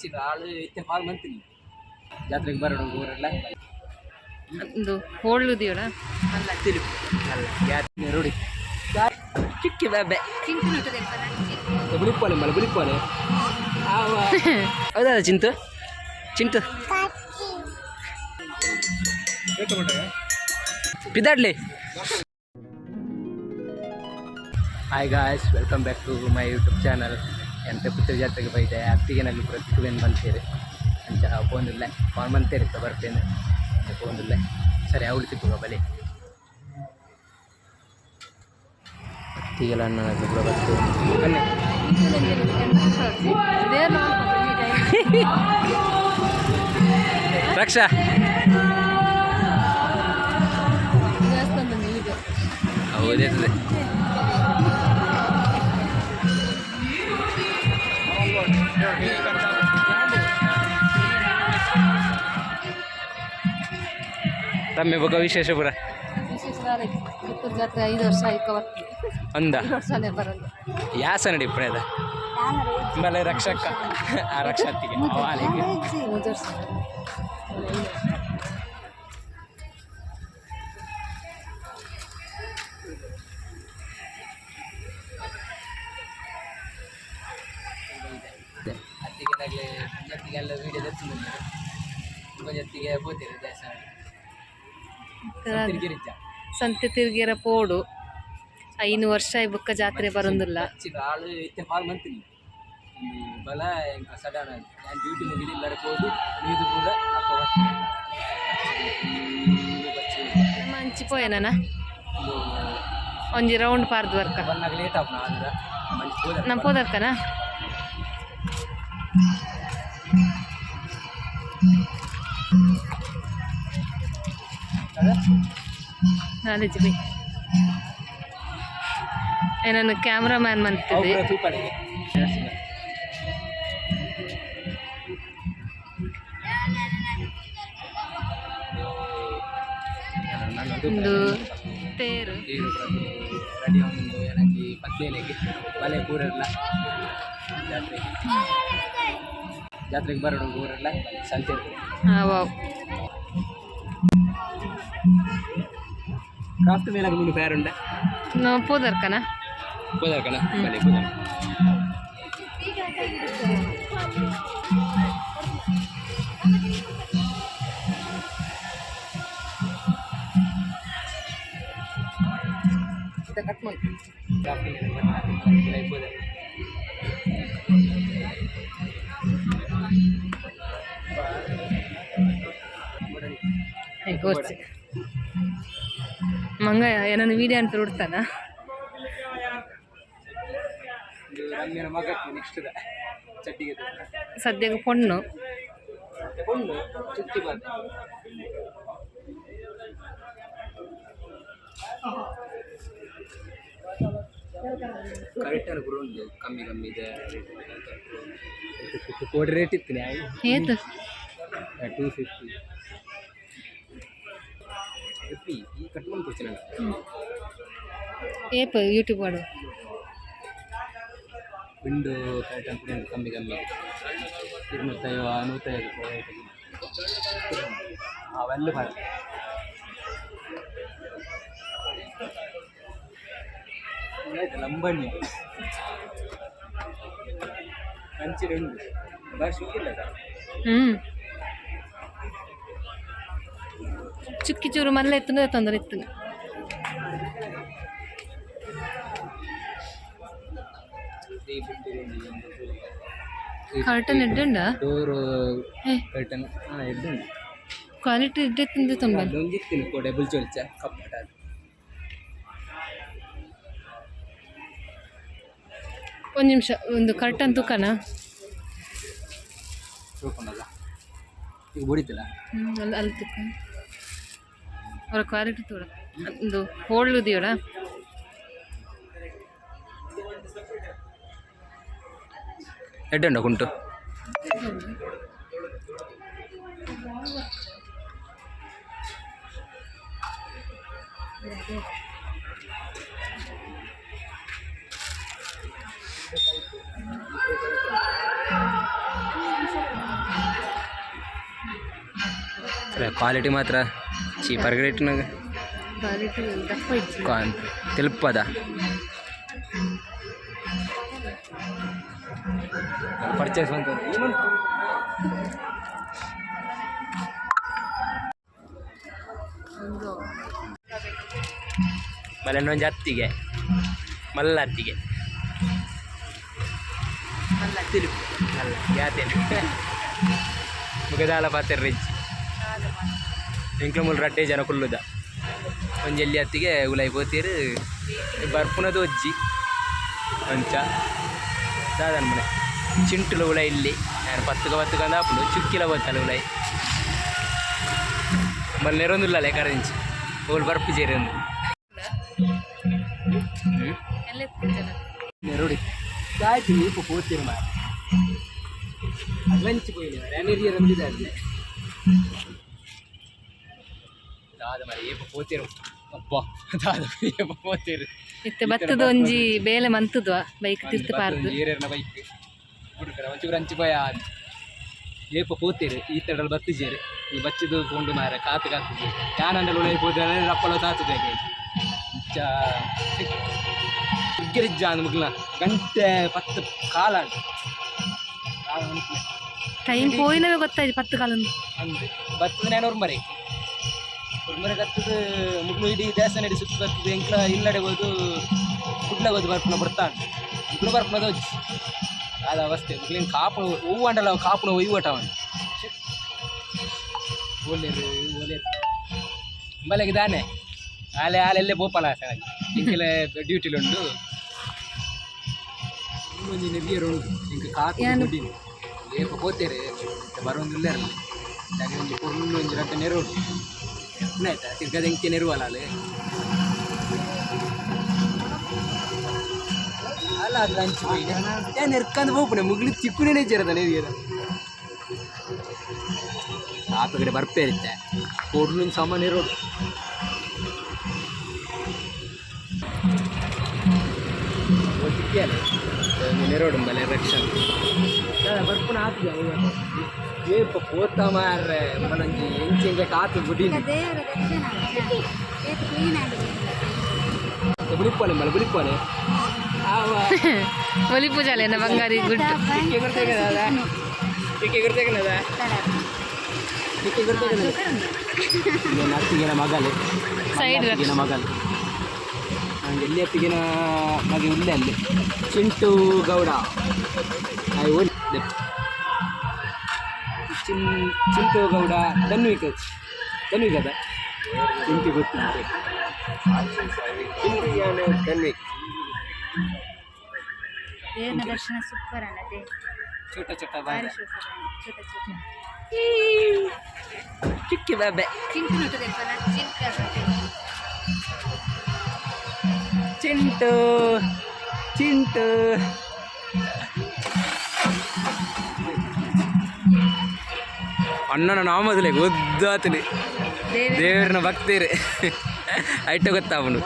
ಬಚ್ಚಿನ ಆಳು ಇತ್ತೆ ಫಾಲ್ ಮಂತಿನಿ ಜಾತ್ರೆಗೆ ಬರೋಣ ಊರೆಲ್ಲ. ಒಂದು ಹೋಳ್ಳು ದಿಯೋಡ ಅಲ್ಲ. ಅಲ್ಲ, ಯಾತ್ರೆ ರೂಢಿ ಚಿಕ್ಕಿ ಬಾಬೆ ಬುಳಿಪೋಲೆ ಮಲ್ಲ ಬುಳಿಪೋಲೆ. ಹೌದಾ Chintu Chintu ಪಿದಾಡ್ಲಿ. Hi guys, welcome back to my YouTube channel. ಎಂತ ಪುತ್ರ ಜಾತ್ರೆಗೆ ಬೈದೆ ಅತ್ತಿಗೆ ನಲ್ಲಿ ಪೂರ ತಿಕ್ಕುವೇನು ಬಂತೀರಿ ಅಂಚ ಪೋಂದಿಲ್ಲ ಫೋನ್ ಬಂತೇರಿ ಬರ್ತೇನೆ ಪೋಂದಿಲ್ಲ. ಸರಿ, ಅವಳು ತಿಕ್ಕುವ ಬಲಿ ಅತ್ತಿಗೆಲ್ಲ ಅಣ್ಣನ ಪೂರ ಬರ್ತೇವೆ ಬನ್ನಿ. ರಕ್ಷಾ. ಹೌದಿರ್ತದೆ. ರಮ್ಯ ಬೊಕ ವಿಶೇಷ ಪುರ? ಪುತ್ತೂರು ಜಾತ್ರೆ 5 ವರ್ಷ ಆಯ್ಕ ಬರ್ತದೆ. ಅಂದ. 5 ವರ್ಷನೇ ಬರೋದು. ಯಾಸ ನಡಿ ಪ್ರೇದ ಬಲೆ ರಕ್ಷಕ ಆ ರಕ್ಷಾತಿಗೆ ಅವಾಲಿಗೆ. 3 ವರ್ಷ. ಅತ್ತಿಗೆ ನಾಗಲೇ ಜೊತೆಗೆ ಎಲ್ಲ ವೀಡಿಯೋ తెచ్చుకున్నారు. ಜೊತೆಗೆ పోತೀರಿ ದೇವಸ್ಥಾನ ತಿರುಗಿರಿಜ್ಜ. ಸಂತೆ ತಿರುಗಿರ ಪೋಡು. 5 ವರ್ಷ ಬುಕ್ಕ ಜಾತ್ರೆ ಬರೋದಿಲ್ಲ. ಚಿಕ್ಕ ಆಳು ಇತ್ತೆ ಫಾಲ್ ಮಂತಿನಿ ಬಲ ಎಂಕ ಸಡನ್ ನಾನು ಡ್ಯೂಟಿ ಮುಗಿದು ಹೋದು ನೀದು ಕೂಡ ಅಪ್ಪ ಬರ್ತೀನಿ. ನಮ್ಮ ಅಂಚಿ ಪೋಯನ ಒಂಜಿ ರೌಂಡ್ ಪಾರ್ದ್ ವರ್ಕ. ಬಂದಾಗ ಲೇಟ್ ಆಪುನ ಅಂದ್ರೆ ಮಂಚಿ ಹೋದ. ನಮ್ಮ ಪೋದರ್ಕನ. ನಾಲೆಜ್ ಬೈ ಏನನ್ನು ಕ್ಯಾಮ್ರಾಮ್ಯಾನ್ ಮಂತಿದೆ. ತೂಪಡೆಗೆ. ಒಂದು ತೇರು. ರೆಡಿ ಒಂದು ಏನಂಜಿ ಪತ್ಲೇಲೆಗೆ ಬಲೆ ಕೂರೆಲ್ಲ ಜಾತ್ರೆಗೆ ಜಾತ್ರೆಗೆ ಬರೋಣ ಊರೆಲ್ಲ ಸಂತೆ ಇರ್ತದೆ. ಹಾಂ, ವಾವ್. ಕ್ರಾಫ್ಟ್ ಮೇಲೆ ನೀನು ಫೇರ್ ಉಂಡ. ನಾವು ಪೋದರ್ಕನ. ಪೋದರ್ಕಣ ಬಲೆ ಪೋದರ್. ಕಟ್ ಮಾಡಿ ಕ್ರಾಫ್ಟ್ ಮೇಲೆ ಪೋದರ್. ಕೋರ್ಚ್ ಮಂಗ ಏನನ್ನು ವೀಡಿಯೋ ಅಂತ ಹುಡ್ತಾನ. ಇದು ರಮ್ಯನ ಮಗಕ್ಕೆ ನೆಕ್ಸ್ಟ್ ಚಡ್ಡಿಗೆ. ಸದ್ಯಕ್ಕೆ ಪೊಣ್ಣು. ಪೊಣ್ಣು ಚುಕ್ಕಿ ಬಂದ. ಕರೆಕ್ಟ್ ಪೂರ ಉಂಟು, ಕಮ್ಮಿ ಕಮ್ಮಿ ಇದೆ. ಕೋಟಿ ರೇಟ್ ಇತ್ತು. ಏತು? 250 ಈ ಕಟ್ಕೊಂಡು ಕೊಡ್ತೀನಿ ನಾನು. ಏಪ ಯೂಟ್ಯೂಬ್ ಮಾಡು. ವಿಂಡೋ ಕರ್ಟನ್ ಕೂಡ ಉಂಟು ಕಮ್ಮಿ ಕಮ್ಮಿ, 250 150 ಅವೆಲ್ಲ ಬರ್ತದೆ. ಲಂಬಣ್ಣಿ ಕಂಚಿನ ಉಂಟು ಬಾರಿ ಸಿಕ್ಕಿಲ್ಲ. ಹ್ಞೂ, ಚುಕ್ಕಿ ಚೂರು ಮಲ್ಲೆ ಎತ್ತುನ ತೊಂದರೆ ಇತ್ತು. 350. ಕರ್ಟನ್ ಎಡ್ಡುಂಡ. ಡೋರು. ಏ. ಕರ್ಟನ್ ಹಾಂ ಎಡ್ಡುಂಡು. ಕ್ವಾಲಿಟಿ ಎಡ್ಡೆ ತಿಂದು ತುಂಬ. ಒಂಜಿತ್ತಿನ ಕೋಡೆ ಬುಲ್ಚೊಲ್ಚ ಕಪ್ಪಟ. ಒಂದು ನಿಮಿಷ, ಒಂದು ಕರ್ಟನ್ ತೂಕನ. ತೂಕೊಂಡಲ್ಲ ಈಗ ಬಡಿತಲ್ಲ. ಹ್ಞೂ, ಅಲ್ಲಿ ಅಲ್ಲಿ ತೂಕ ಅವರ ಕ್ವಾಲಿಟಿ ತೋಡ ಒಂದು ಹೋಳ್ಳು ದಿಯೋಡ. ಎಡ್ಡುಂಡ ಕುಂಟು. ಕ್ವಾಲಿಟಿ ಮಾತ್ರ ಚೀಪರ್ ರೇಟ್ನಾಗ. ಕ್ವಾಲಿಟಿ ದಪ್ಪ ಇಜ್ಜಿ. ಕಾನ್ ತಿಲ್ಪದ ಪರ್ಚೇಸ್ ಬಂತು. ಒಂದು ಮಲೆನ್ನೊಂಜಿ ಅತ್ತಿಗೆ ಮಲ್ಲ ಅತ್ತಿಗೆ. ಅಲ್ಲ. ತಿರುಪು ಅಲ್ಲ ಯಾತೇನೆ ಮುಗದಾಲ ಪಾತೆರ್ ರಿಜ್ ಎಂಕ್ಲ ಮೂಲು ರಡ್ಡೆ ಜನ ಕುಲ್ಲುದ. ಒಂಜಿ ಎಲ್ಲಿ ಅತ್ತಿಗೆ ಉಲಾಯಿ ಪೋತೀರು ಬರ್ಪುನದು ಒಜ್ಜಿ ಅಂಚ ದಾದನ್ ಮನೆ ಚಿಂಟುಲ ಉಲ ಇಲ್ಲಿ ಯಾರು ಪತ್ತುಗ ಪತ್ತುಗ ಅಂದಾಪುಂಡು ಚುಕ್ಕಿಲ ಬೋತಲ್ಲ ಉಲಾಯಿ ಮಲ್ಲಿ ನೆರೊಂದುಲ್ಲ ಕರೆಂಚಿ ಓಲ್ ಬರ್ಪು ಜೇರೊಂದು. ಎಲ್ಲ ಜನ. ನೆರೋಡಿ ಆಯ್ತು ಇಪ್ಪ ಪೋತಿರು ಮಾರ ಲಂಚ್ ಪೋಯಿನಿ ಮಾರೆ ಅನೇರಿಯರ್ ಒಂದಿದ್ದಾರೆ ದಾದ ಮಾರೆ ಏಪ ಪೋತಿರು ಅಬ್ಬಾ ದಾದ ಏಪ ಪೋತಿರು. ಇತ್ತೆ ಬತ್ತದ ಒಂಜಿ ಬೇಲೆ ಮಂತದ್ವಾ ಬೈಕ್ ತಿರ್ತು ಪಾರ್ದು. ಏರೇರ್ನ ಬೈಕ್ ಹುಡುಕರ ಒಂಚೂರು ಅಂಚು ಭಯ ಏಪ ಪೋತೇರು ಈ ತಡಲ್ ಬತ್ತಿಜೇರು ಈ ಬಚ್ಚಿದು ಕೊಂಡು ಮಾರ ಕಾತು ಕಾತು ಯಾನಂಡಲ್ ಉಳೈ ಪೋತಾರೆ ರಪ್ಪಲ ತಾತದೆ ಇಗ್ಗರಿಜ್ಜ ಅಂದ್ ಮುಗ್ಲ ಗಂಟೆ ಪತ್ತು ಕಾಲ ಕಾಲ ಅನ್ಕುಲೆ. ಟೈಮ್ ಪೋಯಿನವೇ ಗೊತ್ತಾಯ್ತು ಪತ್ತು ಕಾಲೊಂದು. ಅಂದೆ ಬತ್ತದ ನಾನು ಒರ್ಮರೆ ಒರ್ಮರೆ ಕತ್ತದ ಮುಗ್ಲು ಇಡೀ ದೇವಸ್ಥಾನ ಇಡೀ ಸುತ್ತ ಬರ್ತದೆ. ಎಂಕ್ಲ ಇಲ್ಲಡೆ ಹೋದು ಕುಡ್ಲ ಹೋದು ಬರ್ಪುನ ಬರ್ತಾಂಡು ಮುಗ್ಲು ಬರ್ಪುನದ ಒಜ್ಜಿ ಆದ ಅವಸ್ಥೆ ಮುಗ್ಲಿನ ಕಾಪುನ ಹೂವು ಅಂಡಲ್ಲ ಕಾಪುನ ಒಯ್ಯುವಟವನ್ ಓಲೇರು ಓಲೇರು ಅಂಬಲೆಗೆ ದಾನೆ ಆಲೆ ಆಲೆಲ್ಲೇ ಪೋಪಲ ಇಂಕೆಲೆ ಡ್ಯೂಟಿಲಿ ಉಂಡು ಒಂಜಿ ನೆವ್ವಿಯರ್ ಉಂಡು ಇಂಕ ಕಾಪು ಯಾನು? ಗುಡಿನಿ ಏಪ ಪೋತೇರೆ ಬರೋಂದಿಲ್ಲ ಇರಲಿ ಜಾಗ ಒಂಜಿ ಪೊರ್ಲು ಒಂಜಿ ರಡ್ಡೆ ನೆರವು ಆಯ್ತಾ ತಿರ್ಗದ ಎಂಕೆ ನೆರುವಲ್ಲ ಅಲ್ಲಿ ಅಲ್ಲ ಅದು ಲಂಚ್ ಹೋಗಿ ಏನ್ ನೆರ್ಕಂದು ಹೋಗ್ಪುನೆ ಮುಗ್ಲಿ ಚಿಕ್ಕುನೇ ಜರದ ನೆವಿಯರ ಆತ ಕಡೆ ಬರ್ಪೇ ಇರುತ್ತೆ ಪೊರ್ಲುನ್ ಸಾಮಾನು ಇರೋದು ನೆರೋಡು ಮಲೆ ರಕ್ಷಣೆ ಬರ್ಪುನ ಆತಿಗೆ ಏಪ ಪೋತ ಮಾರ್ರೆ ಮನಂಜಿ ಎಂಚಿ ಎಂಚ ಕಾತು ಗುಡಿನಿ. ದೇವರ ದರ್ಶನ ಏತ್ ಕ್ಲೀನ್ ಆಗಿದೆ. ಬುಲಿಪ್ಪಲೆ ಮಲೆ ಬುಲಿಪ್ಪಲೆ ಆವ. ಒಲಿ ಪೂಜಾಲೇನ ಬಂಗಾರಿ ಗುಡ್ಡು. ಟಿಕ್ಕೆ ಗುರ್ತೇಕನದ ಟಿಕ್ಕೆ ಗುರ್ತೇಕನದ ಟಿಕ್ಕೆ ಗುರ್ತೇಕನದ ಅತ್ತಿಗೆನ ಮಗಲು. ಸೈಡ್. ಅತ್ತಿಗೆನ ಮಗಲು ನಂಗೆ ಎಲ್ಲಿ ಅತ್ತಿಗೆನ ಮಗೆ ಉಲ್ಲೆ ಅಲ್ಲಿ ಚಿಂಟು ಗೌಡ ಆಯ್ ಓಲ್ ಚಿನ್ ಚಿಂಟು ಗೌಡ ಧನ್ವಿಕ ಧನ್ವಿಕದ ಚಿಂಟಿ ಗೊತ್ತಿಲ್ಲ ಚಿಂಟು ಯಾನು ಧನ್ವಿಕ್. ದೇವರ ದರ್ಶನ ಸೂಪರ್ ಅಲ್ಲದೆ. ಚೋಟ ಚೋಟ ಭಾರಿ ಬಾರೆ. ಸೂಪರ್ ಚೋಟ ಚೋಟ. ಚಿಕ್ಕಿ ಬಾಬೆ. ಚಿಂಕು ನೋಟದೆಪ್ಪನ ಚಿಂಕು. ಚಿಂಟು ಚಿಂಟು ಅಣ್ಣನ ನಾಮದಲೆ ಗೊದ್ದಾತಲಿ ದೇವರನ್ನ ಭಕ್ತಿರಿ ಐಟ ಗೊತ್ತಾವನು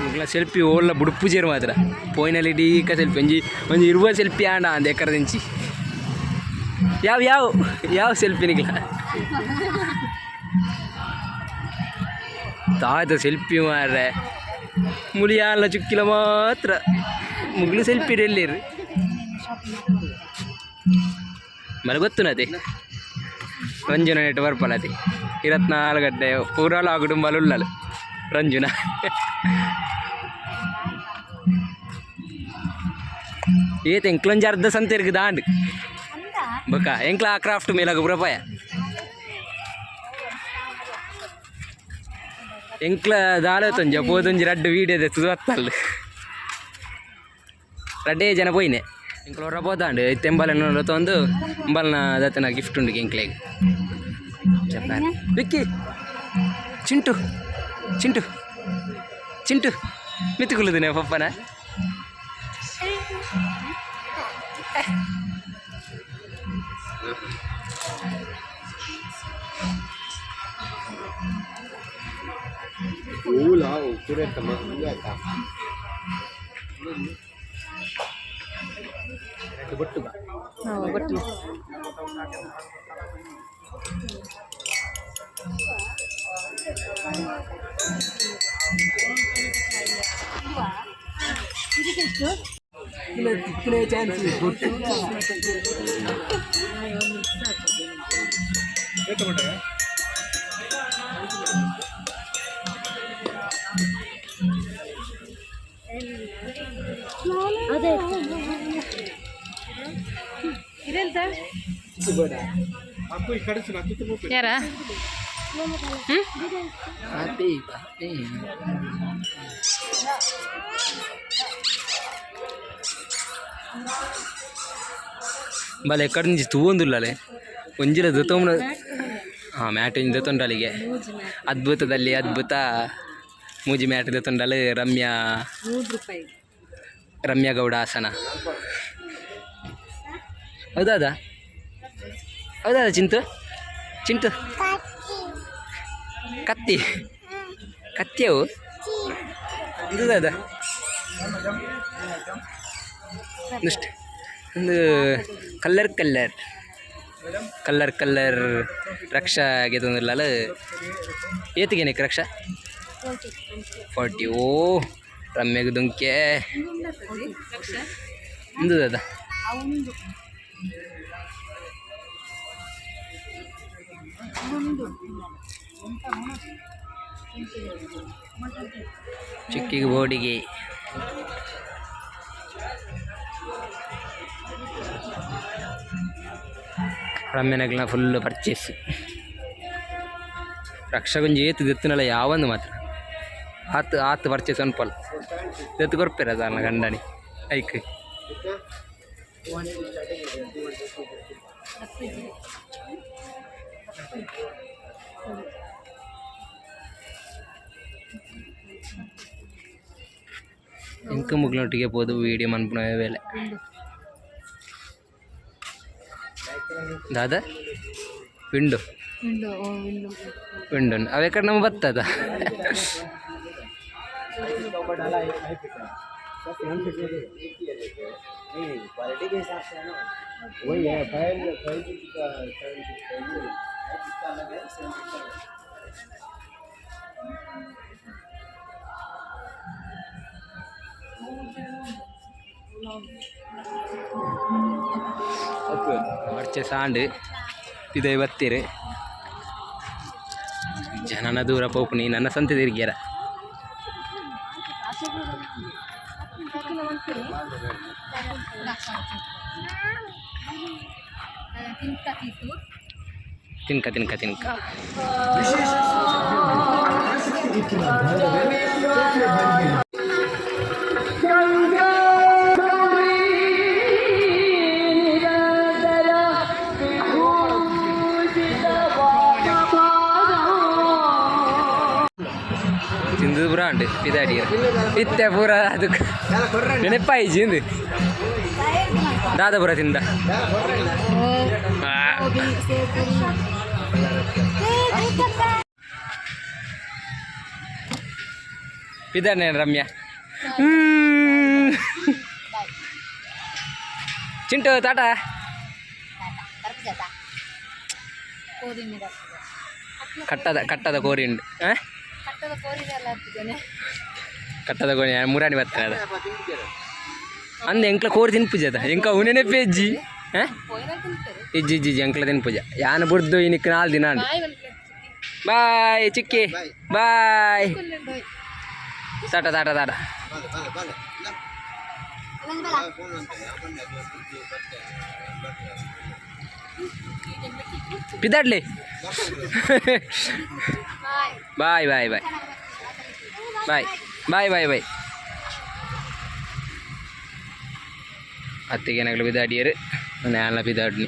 ಮುಗ್ಲ ಸೆಲ್ಫಿ ಓಲ್ಲ ಬುಡುಪು ಜೇರು ಮಾತ್ರ ಪೋಯಿನಲ್ಲಿ ಇಡೀಕ ಸೆಲ್ಫಿ ಒಂಜಿ ಒಂಜಿ ಇರುವ ಸೆಲ್ಫಿ ಆಂಡ ಅಂದ ಎಕ್ಕರದಿಂಚಿ ಯಾವ ಯಾವ ಯಾವ ಸೆಲ್ಫಿ ನಿಗ್ಲ ತಾತ ಸೆಲ್ಫಿ ಮಾರ್ರೆ ಮುಳಿಯಾಲ ಚುಕ್ಕಿಲ ಮಾತ್ರ ಮುಗ್ಲು ಸೆಲ್ಫಿ ಎಲ್ಲಿರು ಮಲೆ ಗೊತ್ತುನತೆ ರಂಜುನ ನೆಟ್ ಬರ್ಪಲತಿ ಇರತ್ನಾಲ್ಕು ಗಂಟೆ ಪೂರಾಲ ಆ ಕುಟುಂಬ ಉಳ್ಳಲು ರಂಜುನ ಏತ್ ಎಂಕ್ಲೊಂಜಿ ಅರ್ಧ ಸಂತೆರ್ಗ್ ದಾಂಡ್ ಬೊಕ ಎಂಕ್ಲ ಆ ಕ್ರಾಫ್ಟ್ ಮೇಲಾಗ ಪುರಪಾಯ ಎಂಕ್ಲ ದಾಲ ತೊಂಜ ಪೋದೊಂಜಿ ರಡ್ಡು ವೀಡಿಯೋ ದೆತ್ತದು ಬತ್ತಲ್ಲು ರಡ್ಡೇ ಜನ ಪೋಯಿನೆ ಎಂಕ್ಲ ಹೊರ ಪೋದಾಂಡು ತೆಂಬಲನ ತೊಂದು ಅಂಬಲ್ನ ದತ್ತನ ಗಿಫ್ಟ್ ಉಂಡು ಎಂಕ್ಲೆಗ್ ಜಪಾನ್ ವಿಕ್ಕಿ ಚಿಂಟು ಚಿಂಟು ಚಿಂಟು ಮಿತ್ತುಕುಲ್ಲುದಿನ ಪಪ್ಪನ. ಬೊಟ್ಟು ಬಾ. ಗೊತ್ತು. ಇದೆಂತ? ಯಾರ? ಹ್ಮ್. ಹ್ಯಾಪಿ. ಬಲೆ ಎಕ್ಕಡ నుంచి ತೂವೊಂದುಲ್ಲಲೆ ಒಂಜಿಲ ದೆತ್ತೊಂಬ. ಹಾಂ, ಮ್ಯಾಟ್ ಒಂಜಿ ದೆತ್ತೊಂಡಲಿಗೆ. ಅದ್ಭುತದಲ್ಲಿ ಅದ್ಭುತ ಮೂಜಿ ಮ್ಯಾಟ್ ದೆತ್ತೊಂಡಲು ರಮ್ಯಾ. 100 ರೂಪಾಯಿ. ರಮ್ಯಾ ಗೌಡ ಆಸನ. ಹೌದಾದ ಹೌದಾದ. ಚಿಂತು, ಚಿಂತು, ಕತ್ತಿ ಕತ್ತಿಯವು ಇದು ದಾದ ಇಷ್ಟು ಒಂದು ಕಲ್ಲರ್ ಕಲ್ಲರ್ ಕಲ್ಲರ್ ಕಲ್ಲರ್ ರಕ್ಷಾ ಗೆತೊಂದುಲ್ಲಲ. ಏತಿಗೆ ರಕ್ಷಾ? 40. ಓ, ರಮ್ಯಗ್ ದುಂಕೆ. ಇಂದು ದಾದ? ಉಂದು ಉಂದು. ಚಿಕ್ಕಿಗೆ ಬೋಡಿಗೆ. ರಮ್ಯನಗ್ಲ ಫುಲ್ ಪರ್ಚೇಸ್. ರಕ್ಷಗೊಂಜಿ ಏತ್ ದೆತ್ತುನಲ ಯಾವೊಂದು ಮಾತ್ರ ಆತ್ ಆತ್ ಪರ್ಚೇಸ್ ಅನ್ಪಲ್ ದೆತ್ತು ಕೊರ್ಪೆರ ದಾನ ಗಂಡನಿ ಐಕ್. ಇಂಕ ಮುಗ್ಲೊಟ್ಟಿಗೆ ಪೋದು ವೀಡಿಯೋ ಮನ್ಪುನ ವೇಳೆ ದಾದ ವಿಂಡೋ. ವಿಂಡೋ, ಓ ವಿಂಡೋ. ವಿಂಡೋ ಅವೆ ಕಡೆ ನಮ್ಮ ಬತ್ತದ. क्वालिटी के हिसाब से है ना, वही है। फाइव फाइव का 7.5 इसका अलग है, 7 का अलग है। ಪರ್ಚೇಸ್ ಆಂಡ್ ಇದೇ ಬತ್ತೀರಿ. ಜನನ ದೂರ ಪೋಪುನಿ ನನ್ನ ಸಂತೆ ತಿರ್ಗ್ಯಾರ. ತಿಂತ ತೀತು. ತಿನ್ಕ ತಿನ್ಕ ತಿನ್ಕ. ತಿಂದು ಪೂರ ಉಂಟು ಪಿದಾಡಿಯರ್ ಇತ್ತೆ ಪೂರ ಅದಕ್ಕೆ ನೆನಪಾಯಿಜಿ ಇಂದು ದಾದ ಪೂರ ತಿಂದ. ಆ. ಪಿದಾನೆ ರಮ್ಯಾ. ಹ್ಮ್. ಚಿಂಟು, ಟಾಟಾ. ಕೋರಿ. ಕಟ್ಟದ ಕಟ್ಟದ ಕೋರಿ ಉಂಡು ಆ? ಕಟ್ಟದ ಕೋರಿ ಎಲ್ಲ ಹಾಕ್ತಿದ್ದೇನೆ. ಕಟ್ಟದ ಕೋರಿ ಮುರಾಣಿ ಬರ್ತದೆ ಅದ ಅಂದ. ಎಂಕ್ಲ ಕೋರಿ ತಿನ್ಪುಜ ಅದ ಎಂಕ ಅವನೇ ಪೇಜ್ಜಿ. ಹಾಂ, ಇಜ್ಜಿ ಇಜ್ಜಿ ಇಜ್ಜಿ, ಎಂಕ್ಲ ತಿನ್ಪುಜ. ಯಾನ ಬುಡ್ದು ಇನಿಕ್ 4 ದಿನ ಉಂಡು. ಬಾಯ್ ಚಿಕ್ಕಿ, ಬಾಯ್. ಟಾಟಾ ಟಾಟಾ ಟಾಟಾ. ಪಿದಾಡ್ಲಿ. Bye bye bye bye bye bye bye. ಅತ್ತಿಗೆ ನಗಲು ಬಿದಾಡಿಯರು, ನಾನು ಬಿದಾಡ್ನಿ.